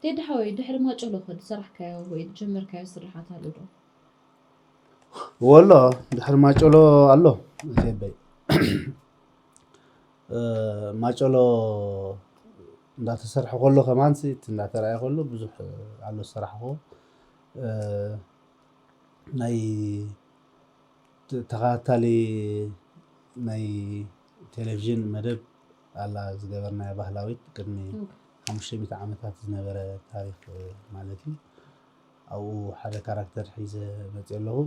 ቴዲ ሓወይ፣ ድሕሪ ማጨሎ ኸ ዝሰራሕካዮ ወይ ዝጀመርካዮ ስርሓት ኣሎ ዶ? ወሎ፣ ድሕሪ ማጨሎ ኣሎ፣ ፌበይ። እ፣ ማጨሎ እንዳተሰርሐ ከሎ ከማንሲ፣ እቲ እንዳተራእየ ከሎ ብዙሕ ኣሎ ዝሰራሕክዎ። እ፣ ናይ ተ-፣ ተኸታታሊ ናይ ቴሌቪዥን መደብ ኣላ ዝገበርናያ ባህላዊት ቅድሚ ኦኬ። ሓሙሽተ ሚእቲ ዓመታት ዝነበረ ታሪኽ ማለት እዩ። ኣብኡ ሓደ ካራክተር ሒዘ መፅእ ኣለኹ።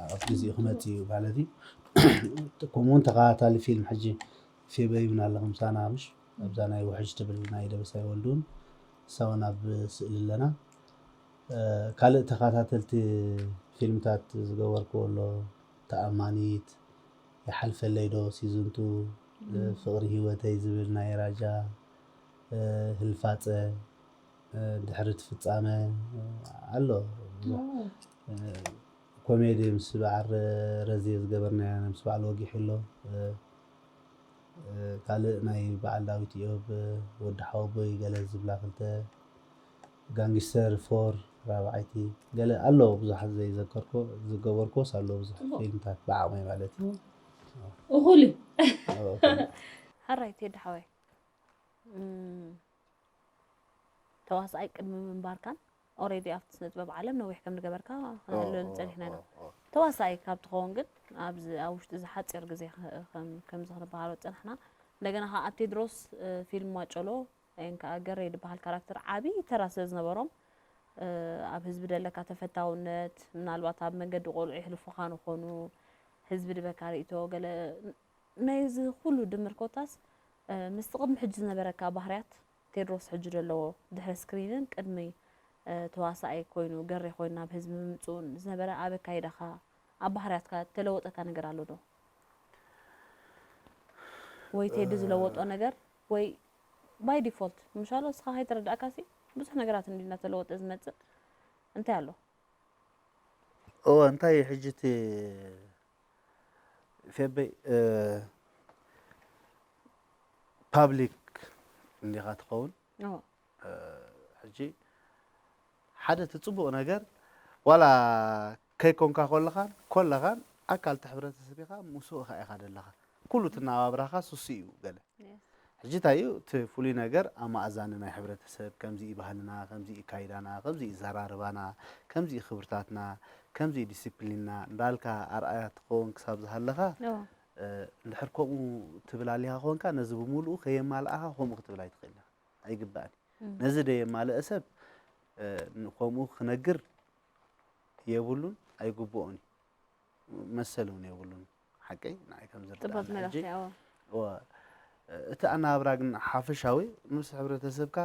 ኣብ ግዜኡ ክመፅእ እዩ ማለት እዩ። ከምኡ እውን ተኸታታሊ ፊልም ሕጂ ፌበ ይብና ኣለኹ ምሳና ምሽ ኣብዛ ናይ ውሕጅ ትብል ናይ ደበሳይ ወልዱን እሳ እውን ኣብ ስእሊ ኣለና። እ፣ ካልእ ተኸታተልቲ ፊልምታት ዝገበርክዎ ኣሎ፣ ተኣማኒት፣ ይሓልፈለይ ዶ፣ ሲዝን ቱ፣ እ፣ እም። ፍቕሪ ህይወተይ ዝብል ናይ ራጃ፣ እ፣ ህልፋፀ፣ እ፣ ድሕሪ እቲ ፍጻመ፣ እ፣ ኣሎ ብዙሕ። ኦ። እ፣ ኮሜዲ ምስ በዓል ረ-፣ ረዝየ ዝገበርናዮ ምስ በዓል ወጊሕ ኣሎ። እ፣ እ፣ ካልእ ናይ በዓል ዳዊት ኢዮብ፣ እ፣ ወዲ ሓወቦይ ገለ ዝብላ ክልተ፣ ጋንግስተር ፎር ራብዓይቲ፣ ገለ ኣሎ ብዙሓት ዘይዘከርኮ፣ ዝገበርኮስ ኣሎ ብዙሕ ጽቡቕ። ፊልምታት ብዓቕመይ ማለት እዩ። እኹል እዩ። ኦ፣ እኹል። ሕራይ ቴዲ ሓወይ። እም፣ ተዋሳኣይ ቅድሚ ምንባርካን ኦሬዲ ኣብቲ ስነ ጥበብ ዓለም ነዊሕ ከም ዝገበርካ ኦ፣ ክንሕልል ኦ፣ ጸኒሕና ኢና። ኦ፣ ኦ። ተዋሳኣይ ካብ ትኸውን ግን ኣብዚ ኣብ ውሽጢ እዚ ሓጺር ግዜ ከ-፣ ከም፣ ከምዚ ክንበሃሎ ዝጸናሕና። እንደገና ከኣ ኣብ ቴድሮስ፣ እ፣ ፊልም ማጨሎ፣ ወይን ከኣ ገሬ ዝበሃል ካራክተር ዓቢ ተራ ስለ ዝነበሮም፣ እ፣ ኣብ ህዝቢ ደለካ ተፈታውነት፣ ምናልባት ኣብ መንገዲ ቆልዑ የሕልፉኻ ንኾኑ፣ ህዝቢ ድበካ ርእይቶ፣ ገለ ናይዚ ኩሉ ድምር ኮታስ ምስቲ ቅድሚ ሕጂ ዝነበረካ ባህርያት ቴድሮስ ሕጂ ዘለዎ ድሕሪ ስክሪንን ቅድሚ ተዋሳኣይ ኮይኑ ገሬ ኮይኑ ናብ ህዝቢ ምምፅኡን ዝነበረ ኣብ ኣካይዳኻ ኣብ ባህርያትካ ተለወጠካ ነገር ኣሎ ዶ? ወይ ቴዲ ዝለወጦ ነገር ወይ ባይ ዲፎልት ምሻሎ እስኻ ከይተረዳእካ ሲ ብዙሕ ነገራት እንዲ እናተለወጠ ዝመፅእ እንታይ ኣሎ? እወ እንታይ እዩ ሕጂ እቲ ፌበይ ፓብሊክ እንዲኻ ትኸውን ሕጂ ሓደ እቲ ፅቡቕ ነገር ዋላ ከይኮንካ ከለኻን ኮለኻን ኣካል እቲ ሕብረተሰብ ኢኻ ምስኡ ኢኻ ኢኻ ዘለኻ ኩሉ እቲ ናባብራኻ ሱሱ እዩ ገለ ሕጂ እንታይ እዩ እቲ ፍሉይ ነገር ኣማእዛኒ ናይ ሕብረተሰብ ከምዚ እዩ ባህልና ከምዚ እዩ ካይዳና ከምዚ እዩ ዘራርባና ከምዚ እዩ ክብርታትና ከምዚ እዩ ዲስፕሊንና እንዳልካ ኣርኣያ ትኸውን ክሳብ ዝሃለኻ እንድሕር ከምኡ ትብል ኣሊኻ ኮንካ ነዚ ብምሉኡ ከየማልኣኻ ከምኡ ክትብል ኣይትኽእል ኢኻ ኣይግባእን እዩ ነዚ ደየማልአ ሰብ ከምኡ ክነግር የብሉን ኣይግብኦን እዩ መሰል እውን የብሉን ሓቀይ ንዓይ ከም ዝርዳእና ሕጂ እቲ ኣናብራ ግን ሓፈሻዊ ምስ ሕብረተሰብካ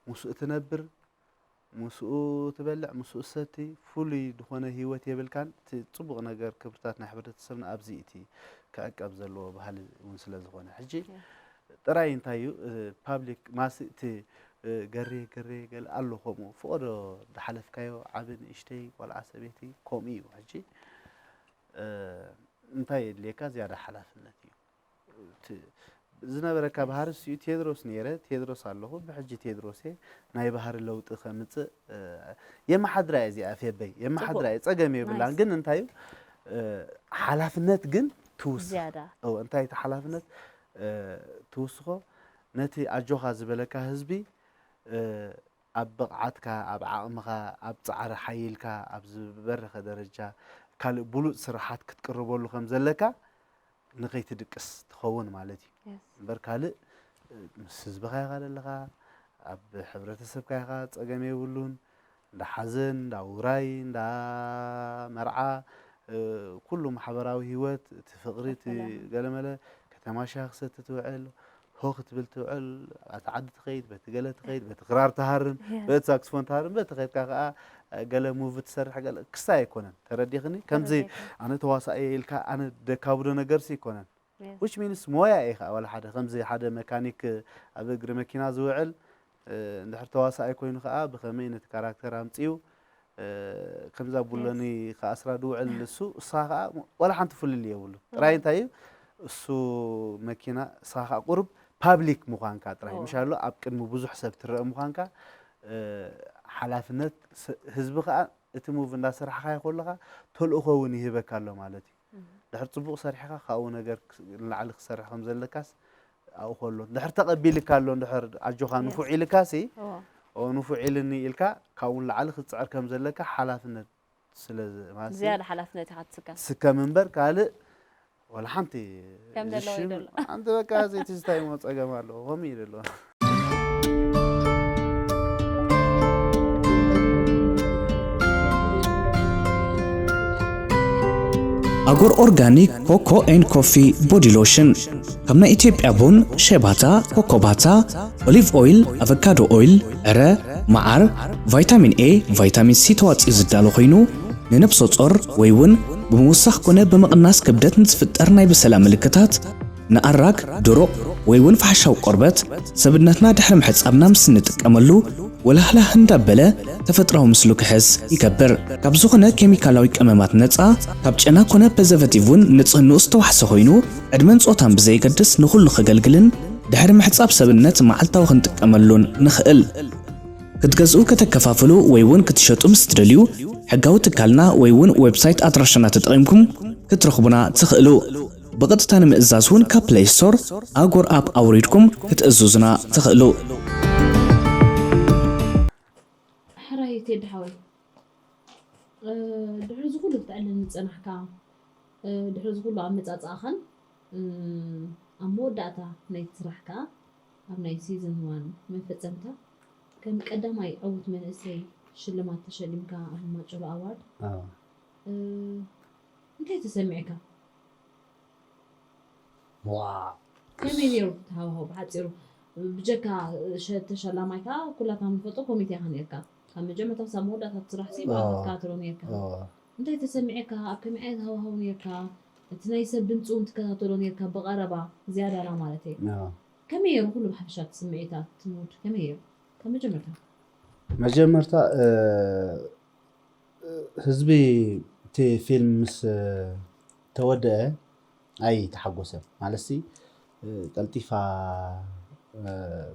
ምስኡ ትነብር ምስኡ ትበልዕ ምስኡ ትሰቲ ፍሉይ ዝኾነ ሂወት የብልካን እቲ ፅቡቕ ነገር ክብርታት ናይ ሕብረተሰብና ኣብዚ እቲ ክዕቀብ ዘለዎ ባህሊ እውን ስለ ዝኾነ ሕጂ ጥራይ እንታይ እዩ ፓብሊክ ማሲ እቲ ገሬ ገሬ ገለ ኣሎ ከምኡ ፍቐዶ ዝሓለፍካዮ ዓቢ ንእሽተይ ቆልዓ ሰበይቲ ከምኡ እዩ ሕጂ እንታይ የድልየካ ዝያዳ ሓላፍነት እዩ ዝነበረካ ባህሪ ስኡ ቴድሮስ ነይረ ቴድሮስ ኣለኹ ብሕጂ ቴድሮስ እየ ናይ ባህሪ ለውጢ ከምፅእ የመሓድራ እየ እዚኣ ፌበይ የመሓድራ እየ ፀገም የብላን ግን እንታይ እዩ ሓላፍነት ግን ትውስኽ ዝያዳ እወ እንታይ እቲ ሓላፍነት ትውስኾ ነቲ ኣጆኻ ዝበለካ ህዝቢ ኣብ ብቕዓትካ ኣብ ዓቕምኻ ኣብ ፃዕሪ ሓይልካ ኣብ ዝበረኸ ደረጃ ካልእ ብሉፅ ስራሓት ክትቅርበሉ ከም ዘለካ ንኸይትድቅስ ትኸውን ማለት እዩ እምበር ካልእ ምስ ህዝብኻ ኢኻ ዘለኻ ኣብ ሕብረተሰብካ ኢኻ ፀገም የብሉን እንዳ ሓዘን እንዳ ውራይ እንዳ መርዓ ኩሉ ማሕበራዊ ህይወት እቲ ፍቕሪ እቲ ገለመለ ከተማ ሻሂ ክሰቲ ትውዕል ሆ ክትብል ትውዕል ኣቲ ዓዲ ትኸይድ በቲ ገለ ትኸይድ በቲ ክራር ትሃርም በቲ ሳክስፎን ትሃርም በቲ ከድካ ከዓ ገለ ሙቪ ትሰርሕ ገለ ክስታይ ኣይኮነን ተረዲኽኒ ከምዚ ኣነ ተዋሳኢ ኢልካ ኣነ ደካብዶ ነገርሲ ኣይኮነን which means ሞያ እዩ ከዓ ዋላ ሓደ ከምዚ ሓደ መካኒክ ኣብ እግሪ መኪና ዝውዕል እንድሕር ተዋሳኣይ ኮይኑ ከዓ ብኸመይ ነቲ ካራክተር ኣምፅኡ ከምዛ ቡለኒ ክኣስራ ድውዕል እሱ እሳ ከዓ ዋላ ሓንቲ ፍልል የብሉ ጥራይ እንታይ እዩ እሱ መኪና እሳ ከዓ ቁሩብ ፓብሊክ ምዃንካ ጥራይ ምሻሎ ኣብ ቅድሚ ብዙሕ ሰብ ትረአ ምዃንካ ሓላፍነት ህዝቢ ከዓ እቲ ሙቭ እንዳሰራሕካዮ ከለኻ ተልእኾ እውን ይህበካ ኣሎ ማለት እዩ ድሕር ፅቡቅ ሰሪሕካ ካብኡ ነገር ንላዕሊ ክሰርሕ ከም ዘለካስ ኣብኡ ከሎ ድሕር ተቐቢልካ ኣሎ ድሕር ኣጆኻ ንፉዕ ኢልካ ሲ ንፉዕ ኢልኒ ኢልካ ካብኡ ንላዕሊ ክትፅዕር ከም ዘለካ ሓላፍነት ስለ ዝያዳ ሓላፍነት ኢኻ ትስከም ስከም እምበር ካልእ ወላ ሓንቲ ከም ዘለዎ እዩ ዘሎ ሓንቲ በቃ እዚ ትዝታይ ሞ ፀገም ኣለዎ ከምኡ እዩ ዘሎ ኣጎር ኦርጋኒክ ኮኮ ኤን ኮፊ ቦዲ ሎሽን ካብ ናይ ኢትዮጵያ ቡን፣ ሸባታ፣ ኮኮባታ፣ ኦሊቭ ኦይል፣ ኣቨካዶ ኦይል፣ ዕረ፣ መዓር፣ ቫይታሚን ኤ፣ ቫይታሚን ሲ ተዋፂኡ ዝዳሎ ኮይኑ ንነብሰ ጾር ወይ እውን ብምውሳኽ ኮነ ብምቕናስ ክብደት ንዝፍጠር ናይ ብሰላ ምልክታት ንኣራግ፣ ድሩቕ ወይ እውን ፋሕሻዊ ቆርበት ሰብነትና ድሕሪ ምሕጻብና ምስ እንጥቀመሉ ወላህላህ እንዳበለ ተፈጥራዊ ምስሉ ክሕዝ ይገብር። ካብ ዝኾነ ኬሚካላዊ ቀመማት ነጻ፣ ካብ ጨና ኮነ ፕሪዘርቨቲቭ እውን ንጽህንኡ ዝተዋሕሰ ኮይኑ ዕድመን ጾታን ብዘየገድስ ንኹሉ ከገልግልን ድሕሪ ምሕጻብ ሰብነት መዓልታዊ ክንጥቀመሉን ንኽእል። ክትገዝኡ ከተከፋፍሉ ወይ እውን ክትሸጡ ምስ ትደልዩ ሕጋዊ ትካልና ወይ እውን ዌብሳይት ኣድራሻና ተጠቒምኩም ክትረኽቡና ትኽእሉ። ብቐጥታ ንምእዛዝ እውን ካብ ፕለይ ስቶር ኣጎር ኣፕ ኣውሪድኩም ክትእዝዙና ትኽእሉ። ሕራይ ቴዲ ሓወይ ድሕሪ እዚ ኩሉ ክትዕልል ዝፀናሕካ ድሕሪ እዚ ኩሉ ኣመፃፅኣኻን ኣብ መወዳእታ ናይቲ ስራሕ ከዓ ኣብ ናይ ሲዝን ዋን መፈፀምታ ከም ቀዳማይ ዕዉት መንእሰይ ሽልማት ተሸሊምካ ኣብ ማጨሎ ኣዋርድ እንታይ ተሰሚዕካ? ዋው ከመይ ነይሩ እቲ ሃዋህው ብሓፂሩ? ብጀካ ሸ- ተሸላማይ ከዓ ኩላትና ንፈልጦ ኮሚቴ ኢኻ ነርካ። ካብ መጀመርታ ክሳብ መወዳእታ እቲ ስራሕ ሲ ባዕልኻ ትከታተሎ ነርካ። እንታይ ተሰሚዐካ? ኣብ ከመይ ዓይነት ሃዋህው ነርካ? እቲ ናይ ሰብ ድምፂ እውን ትከታተሎ ነርካ ብቐረባ ዝያዳና ማለት እየ። ከመይ ነይሩ ኩሉ ብሓፈሻ እቲ ስምዒታት እቲ ሙድ ከመይ ነይሩ? ካብ መጀመርታ መጀመርታ ህዝቢ እቲ ፊልም ምስ ተወደአ ኣይተሓጎሰን። ማለትሲ ቀልጢፋ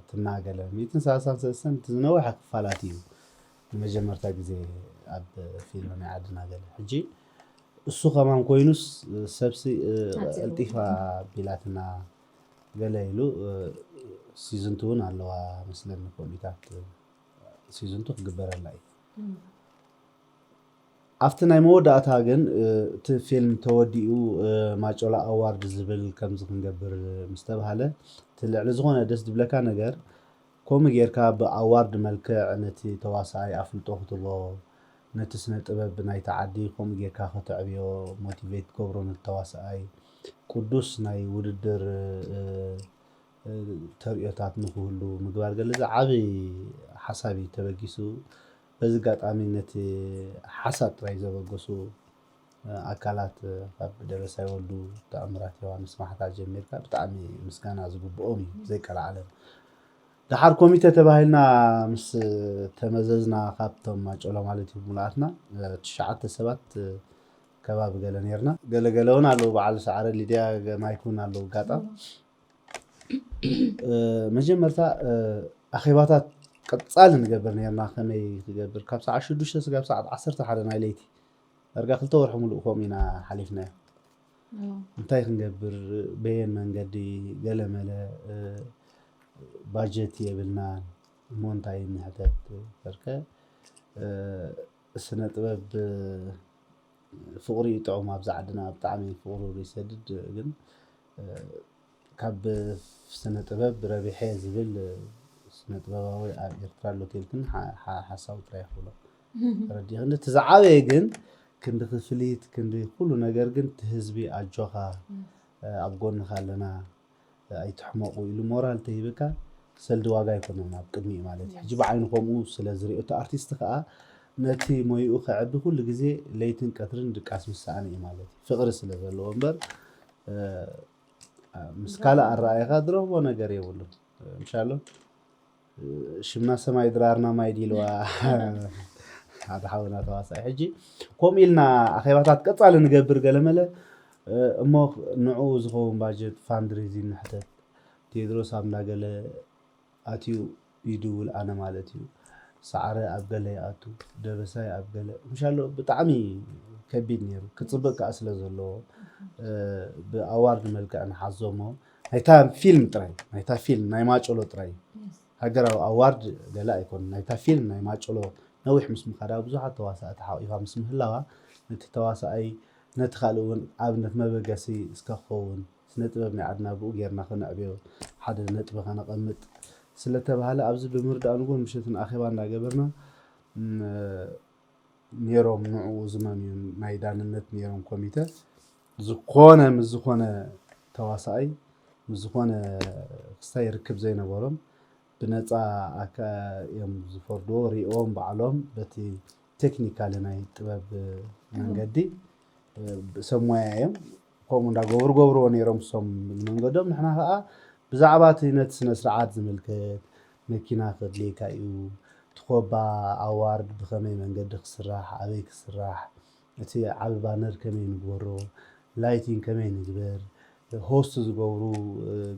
ትናገለ ሚእትን ሰላሳን ሰለስተን ዝነውሐ ክፋላት እዩ ንመጀመርታ ግዜ ኣብ ፊልም ናይ ዓድና ገለ። ሕጂ እሱ ከማን ኮይኑስ ሰብሲ ቀልጢፋ ቢላትና ገለ ኢሉ ሲዝንቱ እውን ኣለዋ መስለኒ ኮሚታት ሲዝንቱ ክግበረላ እዩ። ኣብቲ ናይ መወዳእታ ግን እቲ ፊልም ተወዲኡ ማጮላ ኣዋርድ ዝብል ከምዚ ክንገብር ምስ ተባሃለ እቲ ልዕሊ ዝኾነ ደስ ዝብለካ ነገር ከምኡ ጌርካ ብኣዋርድ መልክዕ ነቲ ተዋሳኣይ ኣፍልጦ ክትቦ ነቲ ስነ ጥበብ ናይቲ ዓዲ ከምኡ ጌርካ ከተዕብዮ ሞቲቬት ትገብሮ ነቲ ተዋሳኣይ ቅዱስ ናይ ውድድር ተርእዮታት ንክህሉ ምግባር ገለ ዝዓቢ ሓሳብ እዩ ተበጊሱ። በዚ ኣጋጣሚ ነቲ ሓሳብ ጥራይ ዘበገሱ ኣካላት ካብ ደበሳይ ወልዱ፣ ተኣምራት ዮሃንስ ማሕታ ጀሚርካ ብጣዕሚ ምስጋና ዝግብኦም እዩ ዘይቀላዓለም። ደሓር ኮሚተ ተባሂልና ምስ ተመዘዝና ካብቶም ማጨሎ ማለት እዩ ሙሉኣትና ትሽዓተ ሰባት ከባቢ ገለ ነርና። ገለገለ እውን ኣለዉ በዓል ሰዓረ ሊድያ ማይክ እውን ኣለዉ ጋጣ መጀመርታ ኣኼባታት ቀጻሊ ንገብር ነርና። ከመይ ክገብር ካብ ሰዓት ሽዱሽተ ስጋብ ሰዓት ዓሰርተ ሓደ ናይ ለይቲ ዳርጋ ክልተ ወርሒ ሙሉእ ከምኡ ኢና ሓሊፍናዮ። እንታይ ክንገብር በየን መንገዲ ገለ መለ ባጀት የብልናን እሞ እንታይ ንሕተት በርከ ስነ ጥበብ ፍቕሪ እዩ ጥዑም። ኣብዚ ዓድና ብጣዕሚ ፍቕሪ ይሰድድ፣ ግን ካብ ስነ ጥበብ ረቢሐ ዝብል ስነ ጥበባዊ ኣብ ኤርትራ ኣሎ ተልክን ሓሳዊ ጥራይ ይኽብሎ ረዲ ክንዲ እቲ ዝዓበየ ግን ክንዲ ክፍሊት ክንዲ ኩሉ ነገር ግን እቲ ህዝቢ ኣጆኻ ኣብ ጎንኻ ኣለና ኣይትሕመቑ ኢሉ ሞራል ተሂብካ ሰልዲ ዋጋ ኣይኮነን ኣብ ቅድሚኡ ማለት እዩ። ሕጂ ብዓይኑ ከምኡ ስለ ዝሪኦ እቲ ኣርቲስት ከዓ ነቲ ሞይኡ ከዕቢ ኩሉ ግዜ ለይትን ቀትርን ድቃስ ምስ ሰኣነ እዩ ማለት እዩ። ፍቕሪ ስለ ዘለዎ እምበር ምስ ካልእ ኣረኣእኻ ዝረኽቦ ነገር የብሉን። ምሻሎ ሽምና ሰማይ ድራርና ማይ ዲልዋ ሓደ ሓውና ተዋሳኢ ሕጂ ከምኡ ኢልና ኣኼባታት ቀፃሊ ንገብር ገለመለ እሞ ንዕኡ ዝኸውን ባጀት ፋንድሬዚን ንሕተት ቴድሮስ ኣብ እንዳገለ ኣትዩ ይድውል ኣነ ማለት እዩ ሰዓረ ኣብ ገለ ይኣቱ ደበሳይ ኣብ ገለ ምሻሎ ብጣዕሚ ከቢድ ነይሩ ክፅብቅ ከዓ ስለ ዘለዎ ብኣዋርድ መልክዕ ንሓዞሞ ናይታ ፊልም ጥራይ ናይታ ፊልም ናይ ማጨሎ ጥራይ ሃገራዊ ኣዋርድ ገለ ኣይኮን ናይታ ፊልም ናይ ማጨሎ ነዊሕ ምስ ምኻዳ ብዙሓት ተዋሳእቲ ሓቂፋ ምስ ምህላዋ ነቲ ተዋሳኣይ ነቲ ካልእ እውን ኣብነት መበገሲ እስከ ክኸውን ስነ ጥበብ ናይ ዓድና ብኡ ጌርና ከነዕብዮ ሓደ ነጥቢ ከነቐምጥ ስለተባህለ ኣብዚ ብምርዳእ ንጉን ምሸትን ኣኼባ እንዳገበርና ነይሮም ንዕኡ ዝመንዩ ናይ ዳንነት ነይሮም ኮሚተ ዝኾነ ምስ ዝኾነ ተዋሳኣይ ምስ ዝኾነ ክስታይ ርክብ ዘይነበሮም ብነፃ እዮም ዝፈርድዎ ሪኦም ባዕሎም በቲ ቴክኒካሊ ናይ ጥበብ መንገዲ ሰብ ሞያ እዮም ከምኡ እንዳገብሩ ገብርዎ ነይሮም ሶም መንገዶም ንሕና ከዓ ብዛዕባ እቲ ነቲ ስነ ስርዓት ዝምልከት መኪና ከድልየካ እዩ ትኮባ ኣዋርድ ብከመይ መንገዲ ክስራሕ ኣበይ ክስራሕ እቲ ዓቢ ባነር ከመይ ንግበሮ ላይቲንግ ከመይ ንግበር ሆስት ዝገብሩ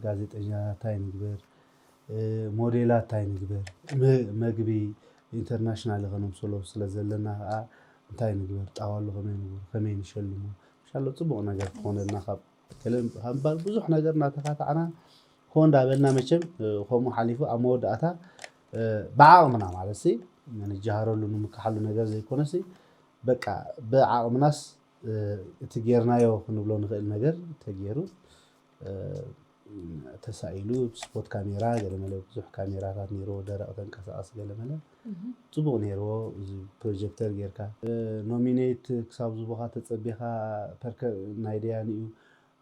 ጋዜጠኛታት እንታይ ንግበር ሞዴላት እንታይ ንግበር መግቢ ኢንተርናሽናል ከነምሰሎ ስለ ዘለና ከዓ እንታይ ንግበር ጣዋሉ ከመይ ንግበር ከመይ ንሸልሞ ሻሎ ፅቡቅ ነገር ክኾነልና ካብ ገለ እምበር ብዙሕ ነገር እናተካታዕና ኮ እንዳበልና መቸም ከምኡ ሓሊፉ ኣብ መወዳእታ ብዓቕምና ማለት ሲ ንጃሃረሉ ንምክሓሉ ነገር ዘይኮነሲ በቃ ብዓቕምናስ እቲ ጌርናዮ ክንብሎ ንኽእል ነገር ተገይሩ ተሳኢሉ ስፖት ካሜራ ገለመለ ብዙሕ ካሜራታት ነይርዎ ደረቕ ተንቀሳቐስ ገለመለ ፅቡቕ ነይርዎ እዚ ፕሮጀክተር ጌርካ ኖሚኔት ክሳብ ዝቦኻ ተፀቢኻ ፐርከ ናይ ደያኒ እዩ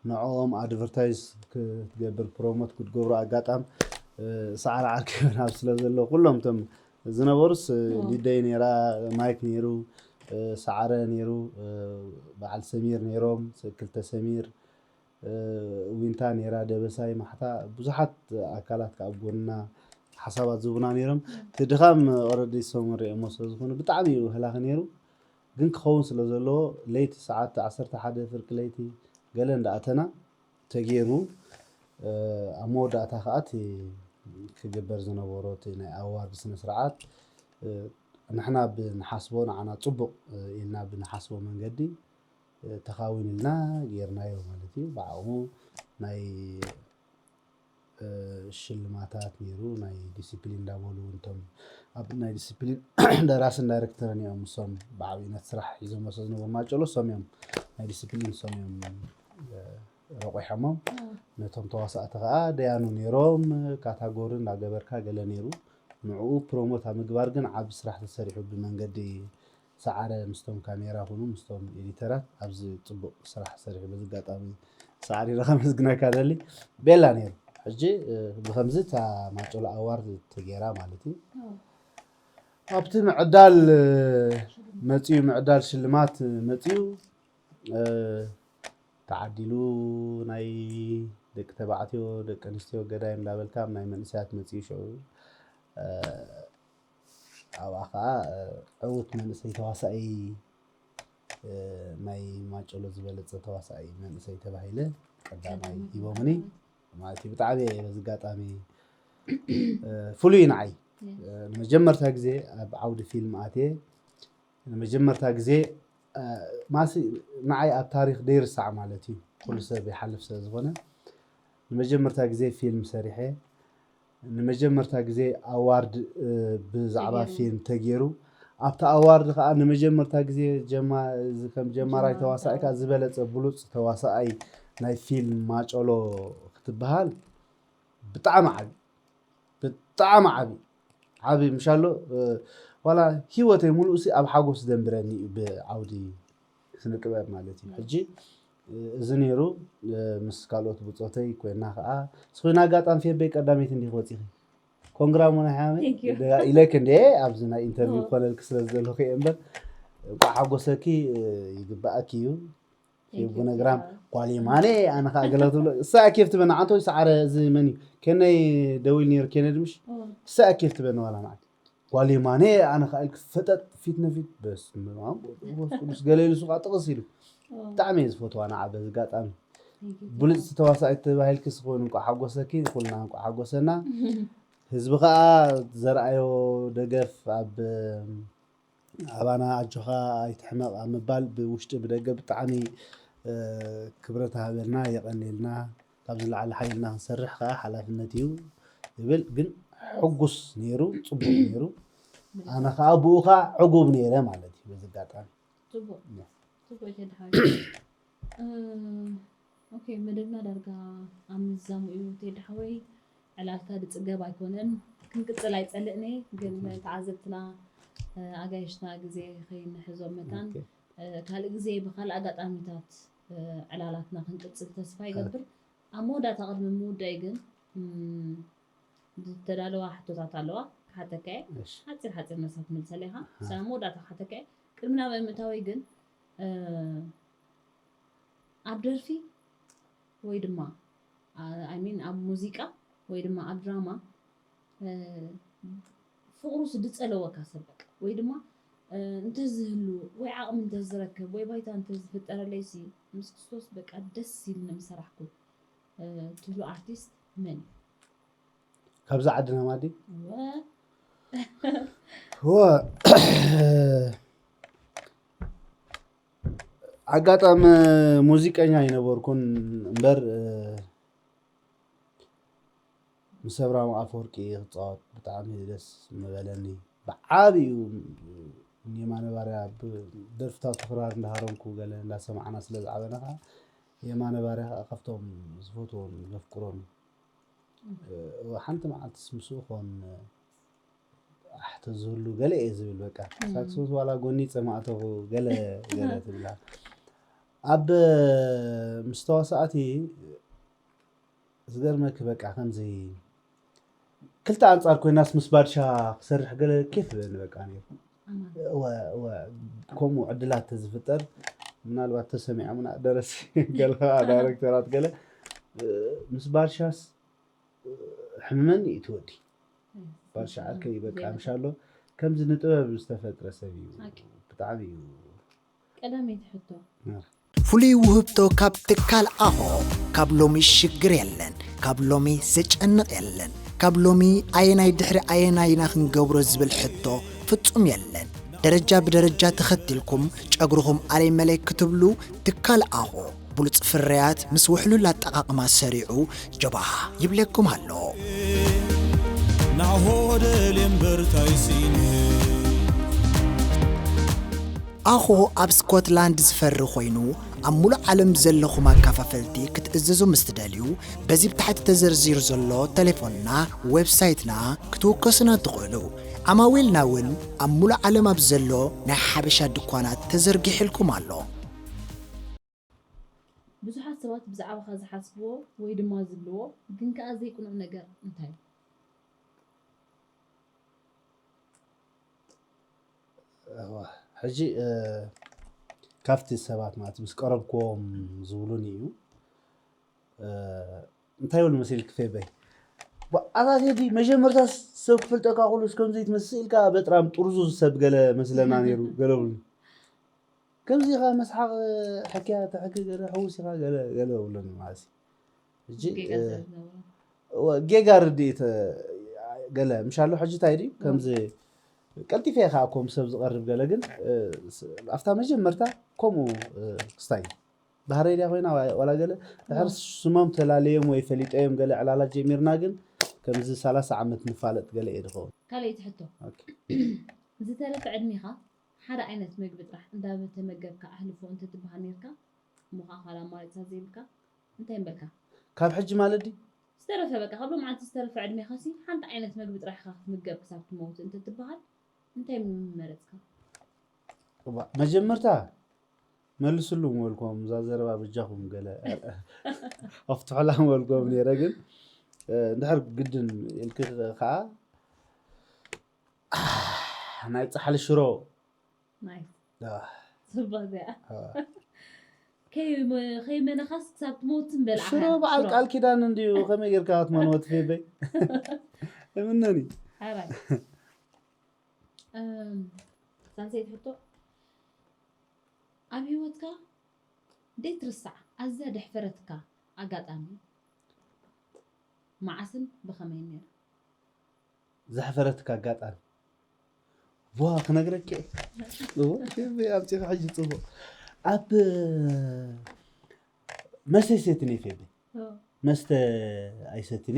ንዕኦም ኣድቨርታይዝ ክትገብር ፕሮሞት ክትገብሩ ኣጋጣም ሰዓረ ዓርኪ ናብ ስለ ዘሎ ኩሎም እቶም ዝነበሩስ ሊደይ ነይራ፣ ማይክ ነይሩ፣ ሰዓረ ነይሩ፣ በዓል ሰሚር ነይሮም፣ ክልተ ሰሚር፣ ዊንታ ነይራ፣ ደበሳይ ማሕታ፣ ብዙሓት ኣካላት ካብ ጎንና ሓሳባት ዝቡና ነይሮም። እቲ ድኻም ኦረዲ ሰሙን ሪኦሞ ስለ ዝኾኑ ብጣዕሚ እዩ ህላኺ ነይሩ። ግን ክኸውን ስለ ዘለዎ ለይቲ ሰዓት ዓሰርተ ሓደ ፍርቂ ለይቲ ገለ እንዳኣተና ተገይሩ ኣብ መወዳእታ ከዓ እቲ ክግበር ዝነበሮ እቲ ናይ ኣዋርድ ስነ ስርዓት ንሕና ብንሓስቦ ንዓና ፅቡቕ ኢልና ብንሓስቦ መንገዲ ተኻዊንልና ገይርናዮ ማለት እዩ። ብዓቕሙ ናይ ሽልማታት ነይሩ ናይ ዲሲፕሊን እንዳበሉ እንቶም ኣብ ናይ ዲሲፕሊን ደራስን ዳይሬክተርን እዮም እሶም ብዓብይነት ስራሕ ሒዞም ስለ ዝነበሩ ማጨሎ እሶም እዮም ናይ ዲሲፕሊን እሶም እዮም ረቑሖሞም። ነቶም ተዋሳእቲ ከዓ ደያኑ ነይሮም ካታጎሪ እንዳገበርካ ገለ ነይሩ። ንዕኡ ፕሮሞት ኣብ ምግባር ግን ዓብ ስራሕ ተሰሪሑ ብመንገዲ ሰዓረ ምስቶም ካሜራ ኩኑ ምስቶም ኤዲተራት ኣብዚ ፅቡቕ ስራሕ ሰሪሑ በዚ ኣጋጣሚ ሰዓሪ ኢለ ከመስግነካ ደሊ። ቤላ ነይሩ። ሕጂ ብከምዚ እታ ማጨሎ ኣዋርድ ተገይራ ማለት እዩ። ኣብቲ ምዕዳል መፅዩ ምዕዳል ሽልማት መፅዩ ተዓዲሉ ናይ ደቂ ተባዕትዮ ደቂ ኣንስትዮ ገዳይም እንዳበልካ ናይ መንእሰያት መፅዩ ሽዑ ኣብኣ ከዓ ዕዉት መንእሰይ ተዋሳኢ ናይ ማጨሎ ዝበለፀ ተዋሳኢ መንእሰይ ተባሂለ ቀዳማይ ሂቦምኒ ማለት እዩ። ብጣዕሚ እየ በዚ ኣጋጣሚ ፍሉይ ንዓይ ንመጀመርታ ግዜ ኣብ ዓውዲ ፊልም ኣትየ ንመጀመርታ ግዜ ማሲ ንዓይ ኣብ ታሪክ ደይርሳዕ ማለት እዩ። ኩሉ ሰብ ይሓልፍ ስለ ዝኾነ ንመጀመርታ ግዜ ፊልም ሰሪሐ ንመጀመርታ ግዜ ኣዋርድ ብዛዕባ ፊልም ተገይሩ ኣብቲ ኣዋርድ ከዓ ንመጀመርታ ግዜ ከም ጀማራይ ተዋሳኢ ከዓ ዝበለፀ ብሉፅ ተዋሳኣይ ናይ ፊልም ማጨሎ ክትበሃል ብጣዕሚ ዓቢ ብጣዕሚ ዓቢ ዓቢ ምሻሎ ዋላ ህይወተይ ሙሉእ ሲ ኣብ ሓጎስ ዘንብረኒ እዩ ብዓውዲ ስነ ጥበብ ማለት እዩ። ሕጂ እዚ ነይሩ ምስ ካልኦት ብፆተይ ኮይና ከዓ ስኮይና ኣጋጣሚ ፌበይ ቀዳመይቲ እንዲክ ወፂኺ ኮንግራ ሙና ሓያመ ኢለክ እንደ ኣብዚ ናይ ኢንተርቪው ኮነልክ ስለ ዘለኹ እየ እምበር እንኳዕ ሓጎሰኪ ይግባኣክ እዩ። ቡነግራም ጓል የማነ ኣነ ከዓ ገለ ትብሎ እሳ ኬፍ ትበና ዓንቶ ሰዓረ እዚ መን እዩ ከነይ ደዊል ነይሩ ኬነድ ምሽ እሳ ኬፍ ትበና ዋላ ማለት ጓል የማነ ኣነ ከዓ ኢልክ ፈጠጥ ፊት ነፊት በስመ ኣብ ወመንፈስ ቅዱስ ገለ ኢሉ ሱቃ ጥቕስ ኢሉ ብጣዕሚ እየ ዝፈትዋ ንዓ በዚ ኣጋጣሚ ብሉፅቲ ተዋሳኢት ተባሂልኪ ስኮን እንኳ ሓጎሰኪ ኩልና እንኳ ሓጎሰና ህዝቢ ከዓ ዘርኣዮ ደገፍ ኣብ ኣባና ኣጆኻ ኣይትሕመቕ ኣብ ምባል ብውሽጢ ብደገ ብጣዕሚ ክብረት ሃበልና የቐንየልና ካብ ዝለዓለ ሓይልና ክንሰርሕ ከዓ ሓላፍነት እዩ ይብል ግን ሕጉስ ነይሩ ፅቡቅ ነይሩ ኣነ ከዓ ብኡ ከዓ ዕጉብ ነይረ ማለት እዩ በዚ ኣጋጣሚ ፅቡቅ ፅቡቅ ቴዲ ሓወይ ኦኬ መደብና ዳርጋ ኣብ ምዝዛሙ እዩ ቴዲ ሓወይ ዕላልካ ድፅገብ ኣይኮነን ክንቅፅል ኣይፀልእን እየ ግን ተዓዘብትና ኣጋይሽና ግዜ ከይንሕዞም መታን ካልእ ግዜ ብካልእ ኣጋጣሚታት ዕላላትና ክንቅፅል ተስፋ ይገብር ኣብ መወዳእታ ቅድሚ ምውዳይ ግን ዝተዳለዋ ሕቶታት ኣለዋ ክሓተካ እየ ሓፂር ሓፂር መልሳ ትመልሰለይ ኢኻ ሳብ መወዳእታ ክሓተካ እየ ቅድሚ ናብኣ ምእታወይ ግን ኣብ ደርፊ ወይ ድማ I mean ኣብ ሙዚቃ ወይ ድማ ኣብ ድራማ ፍቕሩስ ድጸለወካ ሰብ በቃ ወይ ድማ እንተዝህሉ ወይ ዓቕሚ እንተዝረክብ ወይ ባይታ እንተዝፍጠረለይሲ ምስ ክርስቶስ በቃ ደስ ኢልኒ ምሰራሕኩ ትብሎ ኣርቲስት መን እዩ? ካብዛ ዓድና ማዲ እወ ወ ኣጋጣሚ ሙዚቀኛ ኣይነበርኩን እምበር ምስ ኣብርሃም ኣፈወርቂ ክፃወት ብጣዕሚ ደስ ምበለኒ። ብዓብዩ የማነ ባርያ ደርፍታቱ ክራር እንዳሃረምኩ ገለ እንዳሰማዕና ስለ ዝዓበና ከዓ የማነ ባርያ ከዓ ካብቶም ዝፈትዎን ዘፍቅሮን ሓንቲ መዓልትስ ምስኡ ክኾን ኣሕ ተዝህሉ ገለ እየ ዝብል በቃ ሳክሶስ ዋላ ጎኒ ፀማእተኹ ገለ ገለ ትብላ ኣብ ምስ ተዋሳእቲ ዝገርመኪ በቃ ከምዚ ክልተ ኣንጻር ኮይናስ ምስ ባድሻ ክሰርሕ ገለ ኬፍ በኒ በቃ ነይሩ። እወ፣ እወ፣ ከምኡ ዕድላት ተዝፍጠር ምናልባት ተሰሚዖምና ደረሲ ገለ ከዓ ዳይረክተራት ገለ ምስ ባድሻስ ሕምመኒ እዩ ትወዲ። ባሻ ዓርከይ በቃ ምሻሎ ከምዚ ንጥበብ ዝተፈጥረ ሰብ እዩ። ብጣዕሚ እዩ። ቀዳመይቲ ሕቶ። ፍሉይ ውህብቶ ካብ ትካል ኣሆ። ካብ ሎሚ ሽግር የለን፣ ካብ ሎሚ ዘጨንቕ የለን፣ ካብ ሎሚ ኣየናይ ድሕሪ ኣየናይ ኢና ክንገብሮ ዝብል ሕቶ ፍጹም የለን። ደረጃ ብደረጃ ተኸቲልኩም ጨጉርኹም ኣለይ መለይ ክትብሉ ትካል ኣሆ ብሉጽ ፍርያት ምስ ውሕሉል ኣጠቓቕማ ሰሪዑ ጀባሃ ይብለኩም ኣሎ። ናሆ ደልየምበርታይሲን ኣኾ ኣብ ስኮትላንድ ዝፈሪ ኮይኑ ኣብ ሙሉእ ዓለም ዘለኹም ኣካፋፈልቲ ክትእዝዙ ምስ ትደልዩ በዚ ብታሕቲ ተዘርዚሩ ዘሎ ቴሌፎንና ዌብሳይትና ክትውከሱና ትኽእሉ። ዓማዊልና እውን ኣብ ሙሉእ ዓለም ኣብ ዘሎ ናይ ሓበሻ ድኳናት ተዘርጊሕልኩም ኣሎ። ብዙሓት ሰባት ብዛዕባኻ ዝሓስብዎ ወይ ድማ ዝብልዎ ግን ከኣ ዘይቅኑዕ ነገር እንታይ እዩ? ሕጂ ካብቲ ሰባት ማለት ምስ ቀረብክዎም ዝብሉኒ እዩ። እንታይ ይብል መሲልክ ፌበይ? ኣታ ቴዲ መጀመርታ ሰብ ክፈልጠካ ኩሉ እስከም ዘይትመስል ኢልካ በጥራም ጥርዙ ሰብ ገለ መስለና ነይሩ ገለ ብሉኒ። ከምዚ ኢኻ መስሓቕ ሕክያ ተሕኪ ገለ ሕውስ ኢኻ ገለ ገለ ብሉኒ ማለት እዩ። ሕጂ ጌጋ ርድኢት ገለ ምሻሎ ሕጂ እንታይ ድዩ ከምዚ ቀልጢፈ ኢኻ እኮ ምስ ሰብ ዝቐርብ ገለ ግን ኣብታ መጀመርታ ከምኡ ክስታይ ባህረይ ድያ ኮይና ዋላ ገለ ድሕር ስሞም ተላለዮም ወይ ፈሊጠዮም ገለ ዕላላት ጀሚርና ግን ከምዚ ሰላሳ ዓመት ንፋለጥ ገለ እየ ድኸውን። ካልኣይቲ ሕቶ። ዝተረፈ ዕድሜኻ ሓደ ዓይነት መግቢ ጥራሕ እንዳተመገብካ ኣሕልፎ እንተትበሃል ነይርካ እሞ ከዓ ካልእ ኣማራፂታት ዘይብልካ እንታይ ምበልካ? ካብ ሕጂ ማለት ድዩ? ዝተረፈ በቃ ካብ ሎምዓንቲ ዝተረፈ ዕድሜኻሲ ሓንቲ ዓይነት መግቢ ጥራሕ ኢኻ ክትምገብ ክሳብ ትመውት እንተትበሃል እንታይ ምመረፅካ? እባ መጀመርታ መልስሉ ምበልኩም እዛ ዘረባ በጃኹም ገለ ኣፍትሑላ ምበልኩም ነይረ ግን እንድሕር ግድን ኢልክ ከዓ ናይ ፃሕሊ ሽሮ ናይ ፅቡቅ እዚኣ ከይመነኻስ ክሳብ ትመውት ምበልዓ ሽሮ በዓል ቃል ኪዳን እንድዩ ከመይ ጌርካ ክትመንዎ ትፌበይ እምነኒ ሳልሰይቲ ሕቶ ኣብ ሂወትካ ደይትርሳዕ ኣዝያ ደሕፈረትካ ኣጋጣሚ መዓስን ብኸመይን ነይራ? ዘሕፈረትካ ኣጋጣሚ ዋ ክነግረኪ እየ። እዎ፣ ፌበይ ኣምፂኻ ሕጂ ፅቡቕ ኣብ መስተ ይሰትነ ፌበይ መስተ ኣይሰትነ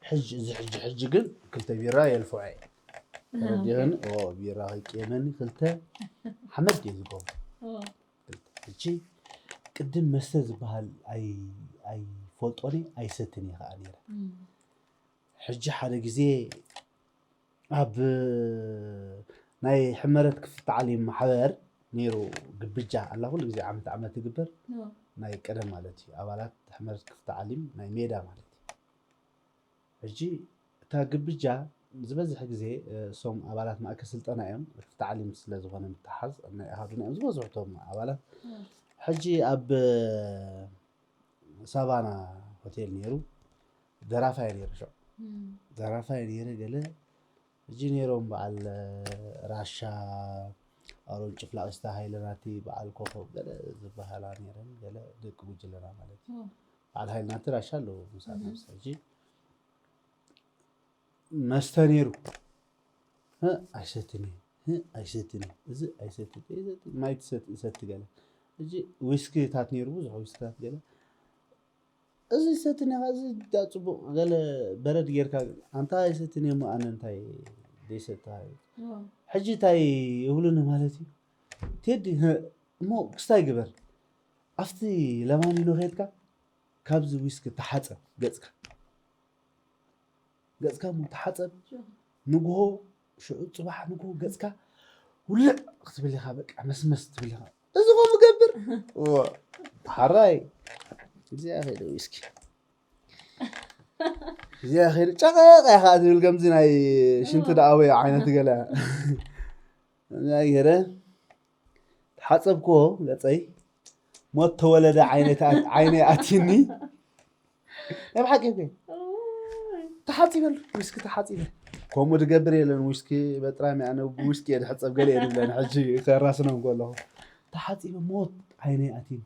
ሕጂ እዚ ሕጂ ሕጂ ግን ክልተ ቢራ የልፍዖ እየ ተረዲኽኒ ኦ ቢራ ከይቅየመኒ ክልተ ሓመድ እየ ዝገብሮ ሕጂ ቅድም መስተ ዝበሃል ኣይፈልጦን እየ ኣይሰትን እየ ከዓ ነይረ ሕጂ ሓደ ግዜ ኣብ ናይ ሕመረት ክፍቲ ዓሊም ማሕበር ነይሩ ግብጃ ኣላ ኩሉ ግዜ ዓመት ዓመት ትግበር ናይ ቀደም ማለት እዩ ኣባላት ሕመረት ክፍቲ ዓሊም ናይ ሜዳ ማለት እዩ ሕጂ እታ ግብጃ ዝበዝሕ ግዜ እሶም ኣባላት ማእከል ስልጠና እዮም ክፍቲ ዓሊም ስለ ዝኾነ ምትሓዝ ናይ ኣሃዱና እዮም ዝበዝሑ እቶም ኣባላት ሕጂ ኣብ ሳቫና ሆቴል ነይሩ ደራፋይ ነይሩ ሽዑ ደራፋይ ነይረ ገለ ሕጂ ነይሮም በዓል ራሻ ኣሮን ጭፍላቕ ዝተሃይለ ናቲ በዓል ኮኸብ ገለ ዝበሃላ ነይረን ገለ ደቂ ጉጅለና ማለት እዩ በዓል ሃይል ናቲ ራሻ ኣለዎ ምሳና ምስ ሕጂ መስተ ነይሩ ኣይሰትን እየ ኣይሰትን እየ እዚ ኣይሰትን እየ ማይ ትሰቲ ገለ ሕጂ ዊስኪታት ነይሩ ብዙሕ ዊስኪታት ገለ እዚ ሰትን ኢኻ እዚ ዳ ፅቡቅ ገለ በረድ ጌርካ ኣንታ ይሰትን እየ እሞ ኣነ እንታይ ደይሰታ ሕጂ እንታይ ይብሉኒ ማለት እዩ ቴዲ እሞ ክስታይ ግበር ኣብቲ ለማኒኖ ከድካ ካብዚ ዊስኪ ተሓፀብ ገፅካ ገፅካ እሞ ተሓፀብ ንግሆ ሽዑ ፅባሕ ንግሆ ገፅካ ውልዕ ክትብል ኢኻ በቃ መስመስ ትብል ኢኻ እዚ ከምኡ ገብር እዎ፣ ሓራይ እዚኣ ኸይደ ዊስኪ፣ እዚኣ ኸይደ ጨቐቐ ኢኻ ትብል፣ ከምዚ ናይ ሽንቲ ደኣወዮ ዓይነት ገለ። እዚኣ ገይረ ተሓጸብክዎ ገጸይ፣ ሞት ተወለደ ዓይነይ ተኣ-፣ ዓይነይ ኣትዩኒ። ናይ ብሓቂ እኮ እዩ። ተሓጺበ ኣሎ፣ ዊስኪ ተሓጺበ። ከምኡ ዝገብር የለን፣ ዊስኪ በጥራም እየ፣ ኣነ ብዊስኪ እየ ዝሕጸብ፣ ገለ እየ ዝብለን፣ ሕጂ ከራስኖም ከለኹ። ተሓጺበ፣ ሞት ዓይነይ ኣትዩኒ።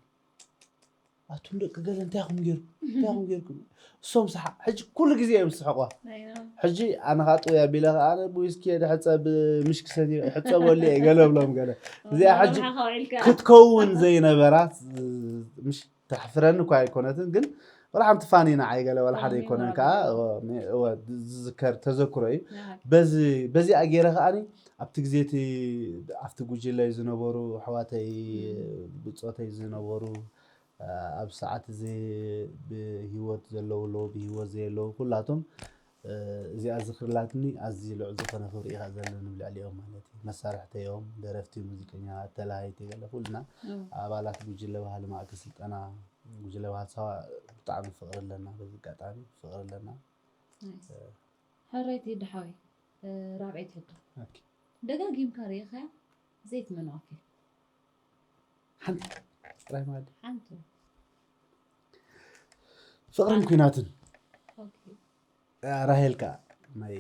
ኣቱም ደቂ ገለ እንታይ ኢኹም ገይሩ? እንታይ ኢኹም ገይርኩም? እሶም ሰሓ-፣ ሕጂ ኩሉ ግዜ እዮም ዝስሕቑዋ። ኣይ ነው። ሕጂ ኣነ ኻጥው ኣቢለ ኸዓ ኣነ ብዊስኪ እየ ዝሕጸብ፣ ምሽ ክሰትዮ፣ ሕጸበሉ እየ ገለ እብሎም ገለ። እዚኣ ሕጂ ወላሂ ውዒልካ። ክትከውን ዘይነበራት፣ ምሽ ተሕፍረኒ እኳ ኣይኮነትን፣ ግን ወላ ሓንቲ ፋኒ ንዓይ ገለ ወላ ሓደ ፋኒ ኣይኮነን ወላ ከዓ፣ ገለ። እወ፣ ሜ-፣ እወ፣ ዝዝከር ተዘክሮ እዩ። ኣሃ። በዚ፣ በዚኣ ገይረ ከዓኒ ኣብቲ ግዜ እቲ፣ ኣብቲ ጉጅለይ ዝነበሩ ኣሕዋተይ፣ እም። ብጾተይ ዝነበሩ፣ እ፣ ኣብ ሰዓት እዚ ብህይወት ዘለዉ ኣለዉ፣ ብህይወት ዘየለዉ ኩላቶም፣ እ፣ እዚኣ ዝኽሪ ኣላትኒ፣ ኣዝዩ ልዑል ዝኾነ ክብሪ ኢኻ ዘለኒ ኣብ ልዕሊኦም ማለት እዩ። መሳርሕተይ እዮም፣ ደረፍቲ፣ ሙዚቀኛታት፣ ተላሃይቲ፣ ገለ ኩልና እም። ኣባላት ጉጅለ ባህሊ ማእከል ስልጠና ጉጅለ ባህሊ ሳዋ ብጣዕሚ ፍቕሪ ኣለና። በዚ ኣጋጣሚ ፍቕሪ ኣለና። ናይስ። እ። ሕራይ ቴዲ ሓወይ፣ እ፣ ራብዐይቲ ሕቶ። ኦኬ። ደጋጊምካ ርኢኻያ ዘይትመንዋ ፊልም? ሓንቲ ጥራይ ማለት። ሓንቲ። ፍቕርን ኲናትን። ኦኬ። እ፣ ራሄል ከኣ ናይ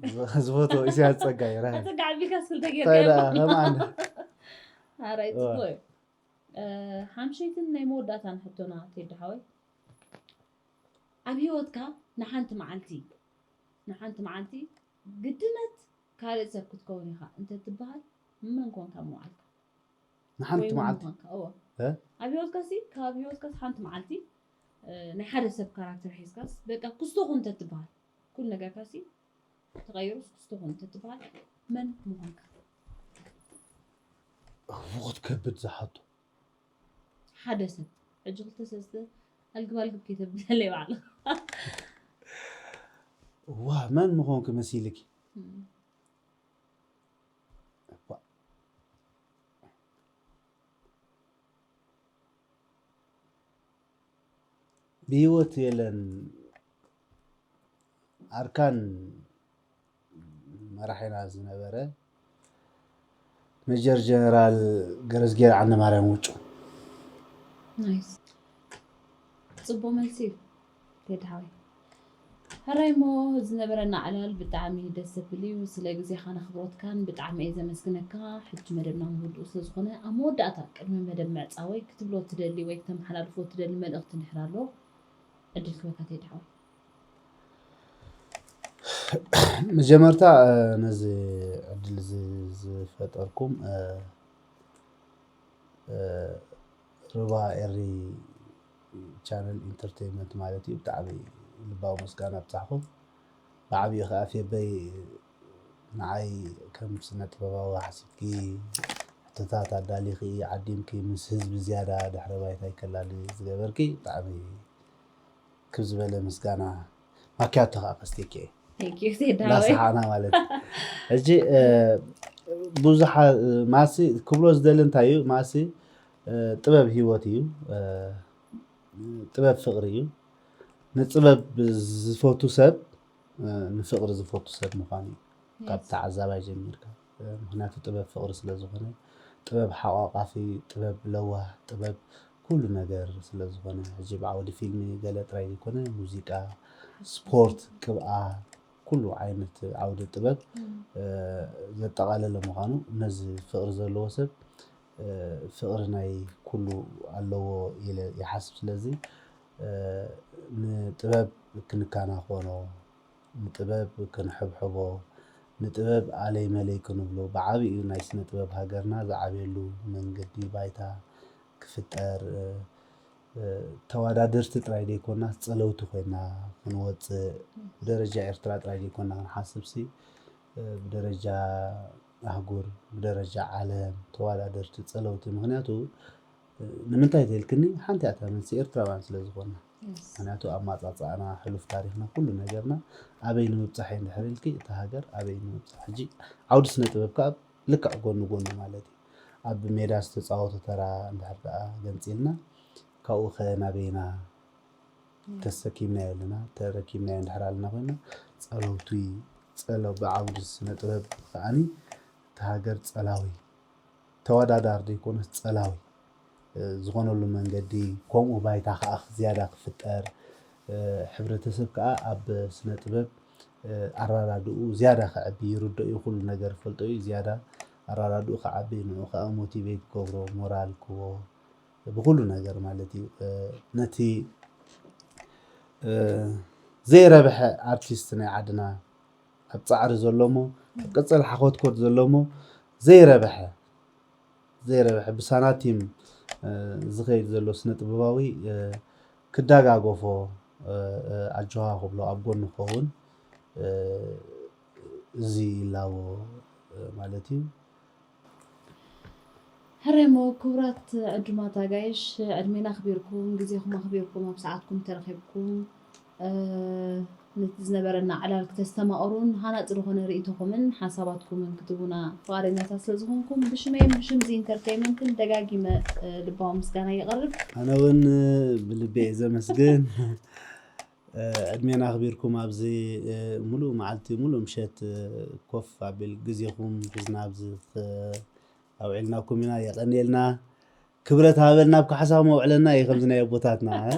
ዝ-፣ ዝፈትዎ ኢሳያስ ጸጋይ፣ ራሄል። ኣጸጋ ዓቢልካ ስለ እንታይ ተጌርካ ደኣ፣ ኢኻ? ከማን። ኣራይ፣ እዋ። ጽቡቕ እዩ። እ፣ ሓምሸይትን ናይ መወዳእታን ሕቶና ቴዲ ሓወይ። ኣብ ህይወትካ ንሓንቲ መዓልቲ፣ ንሓንቲ መዓልቲ ግድነት ካልእ ሰብ ክትከውን ኢኻ እንተትበሃል፣ መን ኮንካ ምውዓልካ? ንሓንቲ ወይ መን መዓልቲ? ምዃንካ? እወ። እ? ኣብ ህይወትካሲ፣ ካብ ህይወትካስ ሓንቲ መዓልቲ፣ እ፣ ናይ ሓደ ሰብ ካራክተር ሒዝካስ፣ በቃ ክስቶ ኩን እንተትበሃል፣ ኩሉ ነገርካሲ ተቐይሩስ ክስቶ ኩን እንተትበሃል፣ መን ምዃንካ? እውቕት ከብድ ዝሓቶ። ሓደ ሰብ። ሕጂ ክልተ ሰለስተ ኣልግብ ኣልግብ ከይተብለለይ ባዕልኻ። ዋ፣ መን ምዃንኪ መሲልኪ? እም። እባ። ብህይወት የለን። ኣርካን መራሒና ዝነበረ ሜጀር ጀነራል ገረዝጌር ዓንደማርያም ውጩ። ናይስ። ጽቡቕ መልሲ እዩ፣ ቴዲ ሓወይ። ሕራይ እሞ ዝነበረና ዕላል ብጣዕሚ ደስ ዘብል እዩ። ስለ ግዜኻን ኣኽብሮትካን ብጣዕሚ እየ ዘመስግነካ። ሕጂ መደብና ምውድኡ ስለ ዝኾነ፣ ኣብ መወዳእታ ቅድሚ መደብ ምዕጻወይ ክትብሎ ትደሊ ወይ ክተመሓላልፎ ትደሊ መልእኽቲ እንድሕር ኣሎ፣ ዕድል ክህበካ ቴዲ ሓወይ። መጀመርታ፣ እ፣ ነዚ ዕድል እዚ ዝፈጠርኩም፣ እ፣ እ፣ ሩባ ኤሪ ቻነል ኢንተርቴይንመንት ማለት እዩ። ብጣዕሚ ልባዊ ምስጋና ኣብጻሕኹም። ብዓቢኡ ከኣ ፌበይ ንዓይ ከም ስነ ጥበባዊ ሓሲብኪ ሕቶታት ኣዳሊኺ ዓዲምኪ ምስ ህዝቢ ዝያዳ ድሕረ ባይታ ይከላሊ ዝገበርኪ ብጣዕሚ ክብ ዝበለ ምስጋና። ማኪያቶ ከኣ ከስቴኪ እየ። Thank you፣ ቴዲ ሓወይ። እንዳሰሓና ማለት እዩ። ሕጂ፣ እ፣ ብዙሓ-፣ ማሲ ክብሎ ዝደሊ እንታይ እዩ? ማሲ፣ እ፣ ጥበብ ህይወት እዩ። እ፣ ጥበብ ፍቕሪ እዩ። ንጥበብ ዝፈቱ ሰብ፣ እ፣ ንፍቕሪ ዝፈቱ ሰብ ምዃኑ እዩ። ካብ Yes። ተዓዛባይ ጀሚርካ። እ፣ ምኽንያቱ ጥበብ ፍቕሪ ስለ ዝኾነ፣ ጥበብ ሓቋቓፊ፣ ጥበብ ለዋህ፣ ጥበብ ኩሉ ነገር ስለ ዝኾነ፣ ሕጂ ብዓውዲ ፊልሚ ገለ ጥራይ ዘይኮነ፣ ሙዚቃ፣ ስፖርት፣ ቅብኣ፣ ኩሉ ዓይነት ዓውዲ ጥበብ፣ እም። እ፣ ዘጠቓለለ ምዃኑ፣ ነዚ ፍቕሪ ዘለዎ ሰብ፣ እ፣ ፍቕሪ ናይ ኩሉ ኣለዎ ኢለ ይሓስብ። ስለዚ፣ እ፣ ንጥበብ ክንከናኸኖ፣ ንጥበብ ክንሕብሕቦ፣ ንጥበብ ኣለይ መለይ ክንብሎ፣ ብዓቢኡ ናይ ስነ ጥበብ ሃገርና ዝዓብየሉ መንገዲ ባይታ ክፍጠር፣ እ፣ እ፣ ተወዳደርቲ ጥራይ ዘይኮና፣ ጸለውቲ ኮይና ክንወጽእ፣ ብደረጃ ኤርትራ ጥራይ ዘይኮና ክንሓስብሲ፣ እ፣ ብደረጃ ኣህጉር፣ ብደረጃ ዓለም ተወዳደርቲ፣ ጸለውቲ። ምኽንያቱ፣ እ፣ ንምንታይ ተልክኒ፣ ሓንቲ እያ እታ መልሲ፣ ኤርትራውያን ስለ ዝኾና። Yes። ምኽንያቱ ኣማጻጽኣና፣ ሕሉፍ ታሪኽና፣ ኩሉ ነገርና ኣበይ ንምብጻሕ እዩ እንድሕር ኢልኪ፣ እታ ሃገር ኣበይ ንምብጻሕ። ሕጂ ዓውዲ ስነ ጥበብ ከኣ ልክዕ ጎኒ ጎኒ ማለት እዩ። ኣብ ሜዳ ዝተፃወቶ ተራ እንድሕር ደኣ ገንፂልና፣ ካብኡ ከ ናበይና ተሰኪምናዮ ኣለና፣ ተረኪብናዮ እንድሕር ኣለና ኮይና፣ ጸለውቲ፣ ጸለው ብዓውዲ ስነ ጥበብ ከዓኒ፣ እቲ ሃገር ጸላዊ፣ ተወዳዳሪ ዘይኮነስ ጸላዊ፣ እ፣ ዝኾነሉ መንገዲ፣ ከምኡ ባይታ ከኣ ዝያዳ ክፍጠር፣ እ፣ ሕብረተሰብ ከኣ ኣብ ስነ ጥበብ፣ እ፣ ኣረዳድኡ ዝያዳ ከዕቢ፣ ይርድኦ እዩ፣ ኩሉ ነገር ይፈልጦ እዩ፣ ዝያዳ ኣረዳድኡ ከዓቢ፣ ንዑ ከኣ ሞቲቬት ክገብሮ፣ ሞራል ክቦ፣ ብኩሉ ነገር ማለት እዩ። እ፣ ነቲ፣ እ፣ ዘይረብሐ ኣርቲስት ናይ ዓድና፣ ኣብ ጻዕሪ ዘሎ እሞ፣ ኣብ ቀጸል ሓኾትኮት ዘሎ እሞ፣ ዘይረብሐ፣ ዘይረብሐ ብሳናቲም፣ እ፣ ዝኸይድ ዘሎ ስነ ጥበባዊ፣ እ፣ ክደጋገፎ፣ እ፣ እ፣ ኣጆኻ ክብሎ፣ ኣብ ጎኑ ክኸውን፣ እ፣ እዚ ይላቦ፣ እ፣ ማለት እዩ። ሕሬሞ፣ ክቡራት ዕዱማት ኣጋይሽ፣ ዕድሜና ኣኽቢርኩም፣ ግዜኹም ኣኽቢርኩም፣ ኣብ ሰዓትኩም ተረኺብኩም፣ እ፣ ነቲ ዝነበረና ዕላል ክተስተማቕሩን ሃናጺ ዝኾነ ርእይቶኹምን ሓሳባትኩምን ክትህቡና ፍቓደኛታት ስለ ዝኾንኩም፣ ብሽመይን ብሽም እዚ ኢንተርተይመንትን ደጋጊመ፣ እ፣ ልባዊ ምስጋና የቕርብ። ኣነ እውን ብልቢ እየ ዘመስግን። እ፣ ዕድሜና ኣኽቢርኩም ኣብዚ፣ እ፣ ሙሉእ መዓልቲ፣ ሙሉእ ምሸት፣ እ፣ ኮፍ ኣቢል ግዜኹም ሒዝና ኣብዚ ክ-፣ ኣውዒልናኩም ኢና። የቐንየልና። ክብረት ሃበልና፣ ኣብ ካሕሳኹም ኣውዕለና እዩ ከምዚ ናይ ኣቦታትና። እ?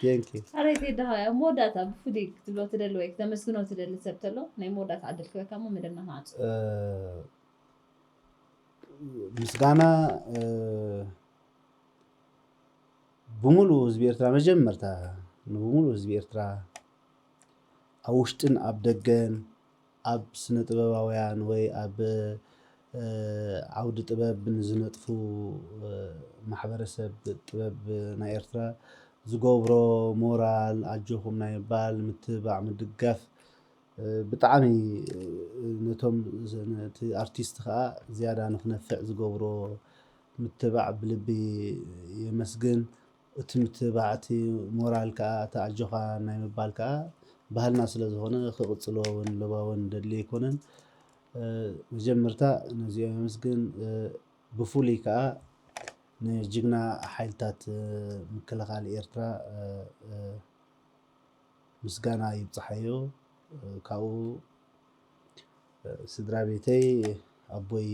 Thank you። ኣረ ቴዲ፣ ኣብ መወዳእታ ብፍሉይ ክትብሎ ትደሊ ወይ ክተመስግኖ ትደሊ ሰብ ተሎ፣ ናይ መወዳእታ ዕድል ክበካ እሞ መደብና ንዓጹ። እ፣ ምስጋና፣ እ፣ ብምሉእ ህዝቢ ኤርትራ፣ መጀመርታ ንብምሉእ ህዝቢ ኤርትራ፣ ኣብ ውሽጥን ኣብ ደገን፣ ኣብ ስነ ጥበባውያን ወይ ኣብ፣ እ፣ ዓውዲ ጥበብ ንዝነጥፉ፣ እ፣ ማሕበረሰብ ጥበብ ናይ ኤርትራ ዝገብሮ ሞራል፣ ኣጆኹም ናይ ምባል፣ ምትብባዕ፣ ምድጋፍ፣ እ፣ ብጣዕሚ፣ እ፣ ነቶም ዝ-፣ ነቲ ኣርቲስት ከኣ ዝያዳ ንኽነፍዕ ዝገብሮ ምትብባዕ ብልቢ የመስግን። እቲ ምትብባዕ፣ እቲ ሞራል ከኣ፣ እቲ ኣጆኻ ናይ ምባል ከኣ ባህልና ስለ ዝኾነ ክቕጽሎ እውን ለባውን ደድሊ ኣይኮነን። እ፣ መጀመርታ ነዚኦም የመስግን። እ፣ ብፍሉይ ከኣ ንጅግና ሓይልታት፣ እ፣ ምክልኻል ኤርትራ፣ እ፣ እ፣ ምስጋና ይብጽሓዮ። እ፣ ካብኡ፣ እ፣ ስድራ ቤተይ፣ ኣቦይ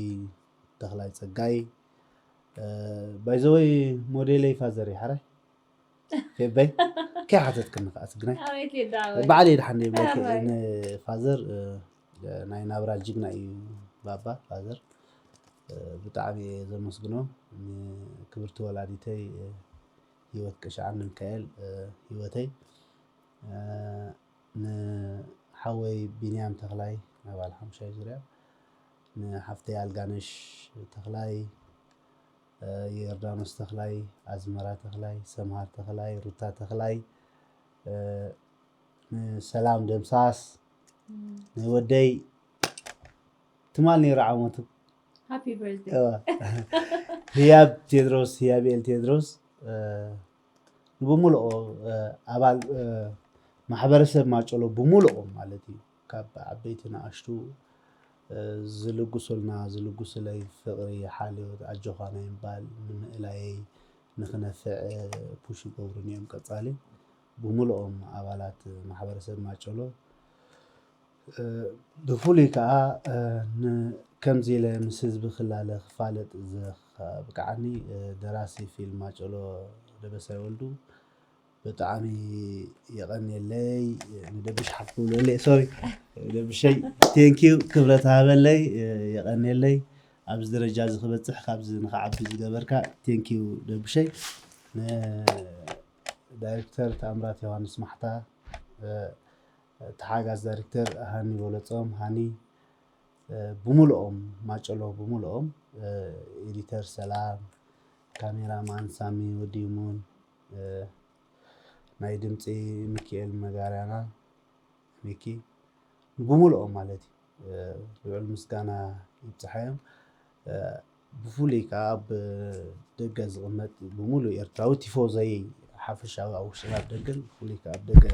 ተኽላይ ጸጋይ፣ እ፣ by the way ሞዴለይ ፋዘር እዩ፣ ሓራይ? ፌበይ? ከይሓተትክኒ ከኣ ትግናይ። ኣቤት ቴዲ ኣወይ። ባዕለይ ድሓን ደይብለኪ፣ ኣባይ። ንፋዘር፣ እ፣ ናይ ናብራ ጅግና እዩ ባባ፣ ፋዘር። እ፣ ብጣዕሚ እየ ዘመስግኖ። ንክብርቲ ወላዲተይ፣ እ፣ ህይወት ቅሽዓን ሚካኤል፣ እ፣ ህይወተይ። እ፣ ንሓወይ ቢንያም ተኽላይ፣ ኣባል ሓሙሻይ ዙርያ። ንሓፍተይ ኣልጋነሽ ተኽላይ፣ እ፣ ዮርዳኖስ ተኽላይ፣ ኣዝመራ ተኽላይ፣ ሰምሃር ተኽላይ፣ ሩታ ተኽላይ፣ እ፣ ንሰላም ደምሳስ፣ እም። ናይ ወደይ ትማል ነይሩ ዓመቱ። ሃፒ በርዝደይ። እዋ። ህያብ ቴድሮስ፣ ህያብኤል ቴድሮስ፣ እ፣ ንብምልኦ፣ እ፣ ኣባል፣ እ፣ ማሕበረሰብ ማጨሎ ብምልኦም ማለት እዩ። ካብ ዓበይቲ ንኣሽቱ፣ እ፣ ዝልግሱልና፣ ዝልግሱለይ ፍቕሪ፣ ሓልዮት፣ ኣጆኻ ናይ ምባል፣ ንምእላየይ፣ ንኽነፍዕ፣ እ፣ ፑሽ ይገብሩኒ እዮም። ቀጻሊ ብምልኦም ኣባላት ማሕበረሰብ ማጨሎ፣ እ፣ ብፍሉይ ከኣ፣ እ፣ ን-፣ ከምዚ ኢለ ምስ ህዝቢ ክላለ ክፋለጥ ዘብቅዓኒ፣ እ፣ ደራሲ ፊልም ማጨሎ ደበሳይ ወልዱ ብጣዕሚ የቐንየለይ። ንደብሽ ሓፍ ክብለለይ፣ ሶሪ፣ ደብሸይ፣ ቴንኪዩ፣ ክብረት ሃበለይ፣ እ፣ የቐንየለይ። ኣብዚ ደረጃ እዚ ክበጽሕ፣ ካብዚ ንኽዓቢ ዝገበርካ፣ ቴንኪዩ ደብሸይ። ንዳይሬክተር ተኣምራት ዮሃንስ ማሕታ፣ እ፣ ተሓጋዝ ዳይሬክተር ሃኒ በለጾም፣ ሃኒ፣ እ፣ ብምልኦም፣ ማጨሎ ብምልኦም፣ እ፣ ኤዲተር ሰላም፣ ካሜራማን ሳሚ ወዲሙን፣ እ፣ ናይ ድምጺ ሚኪኤል መጋርያና፣ ሚኪ፣ ብምልኦም ማለት እዩ። እ፣ ልዑል ምስጋና ይብጽሓዮም። እ፣ ብፍሉይ ከኣ ኣብ ደገ ዝቕመጥ ብምሉእ ኤርትራዊ ቲፎዘይ፣ ሓፈሻዊ ኣብ ውሽጥን ኣብ ደገን፣ ብፍሉይ ከኣ ኣብ ደገ፣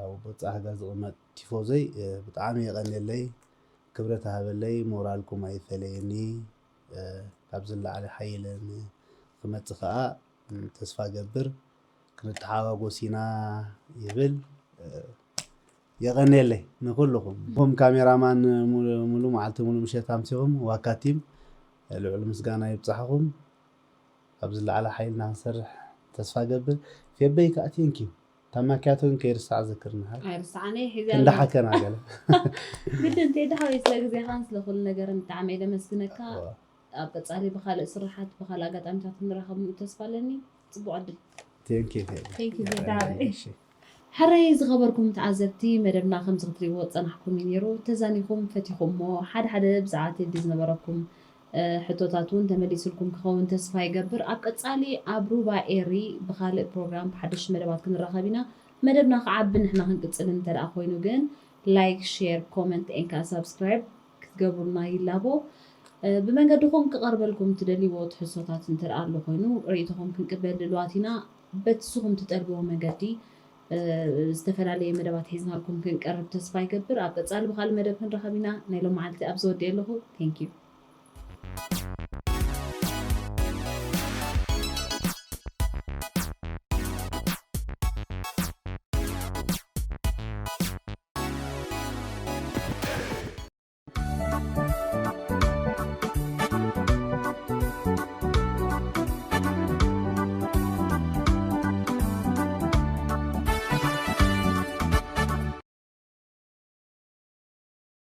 ኣብ ወጻኢ ሃገር ዝቕመጥ ቲፎዘይ፣ እ፣ ብጣዕሚ የቐንየለይ፣ ክብረት ሃበለይ፣ ሞራልኩም ኣይፈለየኒ። እ፣ ካብ ዝለዓለ ሓይልን ክመጽእ ከኣ ተስፋ ገብር። ክንተሓጓጎስ ኢና ይብል። የቐንየለይ ንኹልኹም። ኹም ካሜራማን ሙሉ መዓልቲ ሙሉ ምሸት ኣምሲኹም ዋካ ቲም ልዑል ምስጋና ይብጻሕኹም። ካብ ዝለዓለ ሓይልና ክንሰርሕ ተስፋ ገብር። ፌበይ ከኣ ቴንኪዩ። ታማኪያቶን ከይርሳዕ ዘክርናሃል። ኣይርሳዕነ ሒዘ ክንዳሓከና ገለ ግድን ቴዲ ሓወይ ስለ ግዜኻን ስለ ኩሉ ነገርን ብጣዕሚ እየ ደመስግነካ። ኣብ ቀጻሊ ብካልእ ስራሓት ብካልእ ኣጋጣሚታት ክንራኸብ ምሉእ ተስፋ ኣለኒ። ጽቡቕ ዕድል። ቴንኪዩ ፌበይ። Thank you ቴዲ ሓወይ። እሺ። ሕራይ ዝኸበርኩም ተዓዘብቲ መደብና ከምዚ ክትሪእዎ ዝጸናሕኩም እዩ ነይሩ። ተዛኒኹም ፈቲኹሞ ሓደ ሓደ ብዛዕባ ቴዲ ዝነበረኩም ሕቶታት እውን ተመሊሱልኩም ክኸውን ተስፋ ይገብር። ኣብ ቀጻሊ ኣብ ሩባ ኤሪ ብኻልእ ፕሮግራም ብሓደሽ መደባት ክንራኸብ ኢና። መደብና ክዓቢ ንሕና ክንቅጽል እንተ ደኣ ኮይኑ ግን ላይክ፣ ሼር፣ ኮመንት ኤንካ ሳብስክራይብ ክትገብሩና ይላቦ። ብመንገድኹም ክቐርበልኩም ትደልይዎ ትሕዝቶታት እንተ ደኣ ኣሎ ኮይኑ ርእይቶኹም ክንቅበል ድልዋት ኢና። በቲ ንስኹም ትጠልብዎ መገዲ ዝተፈላለየ መደባት ሒዝናልኩም ክንቀርብ ተስፋ ይገብር። ኣብ ቀጻሊ ብኻልእ መደብ ክንራኸብ ኢና። ናይ ሎመዓልቲ ኣብዚ ወዲኤ ኣለኹ። Thank you።